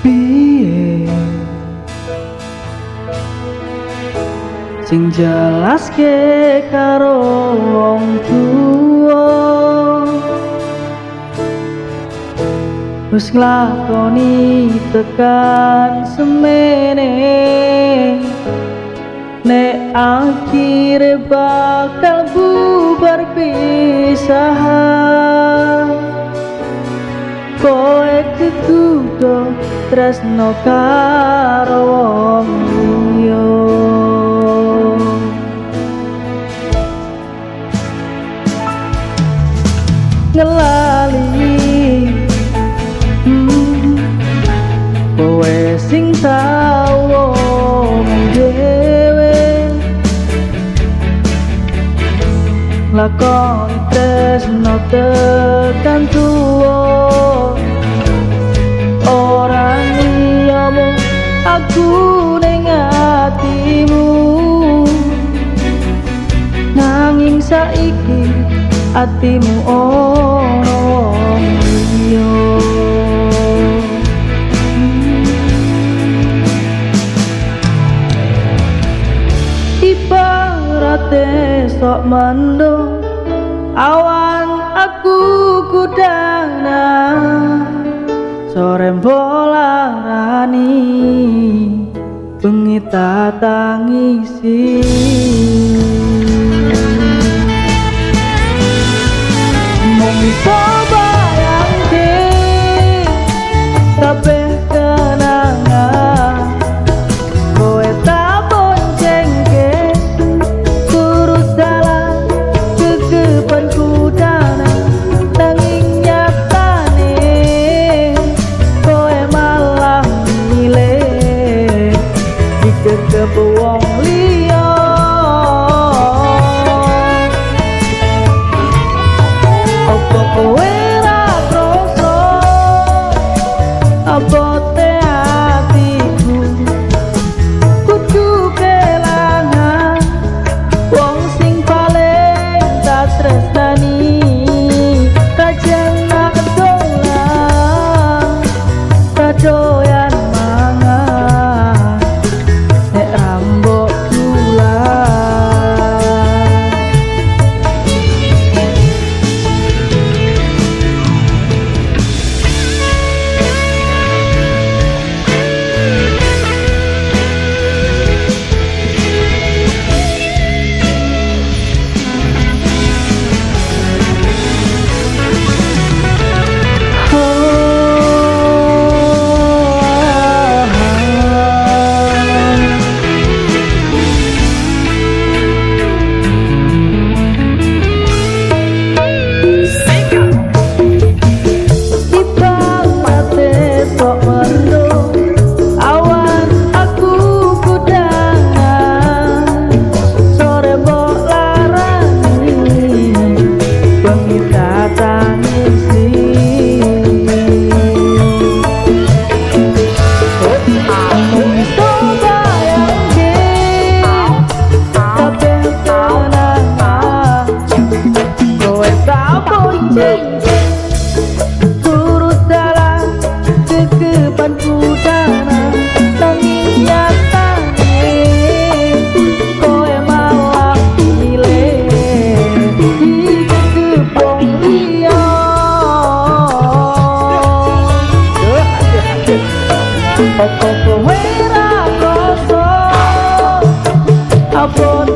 Piye sing jelaske karo wong tuwa, wis nglakoni tekan semene, nek akhire bakal bubar pisahan. Kowe kegudo tresno karo wong liya. Ngelali kowe sing tau omong dhewe, lakoni tresno tekan tuwa, ora liya mung aku ning atimu. Nanging saiki atimu ono wong liya. Ibarate sok mendung, awan aku kudana, sore mbolarani bengi tak tangisi. Mung iso bayangke kabeh kenangan, kowe tak boncengke turut dalan kekepan kudana, nanging nyatane kowe malah milih dikekep wong liya. Opo kowe ra kroso abote atiku, kudu kelangan wong sing paling tak tresnani. Kajen nak dolan kadoyan mangan nek rambok tulan. Ibarate sok mendung, awan aku kudangan, sore mbok larani bengi tak tangisi. Mung iso bayangke kabeh kenangan, kowe tak boncengke turut dalan kekepan kudana, nanging nyatane kowe malah milih dikekep wong liya. Opo kowe ra kroso abote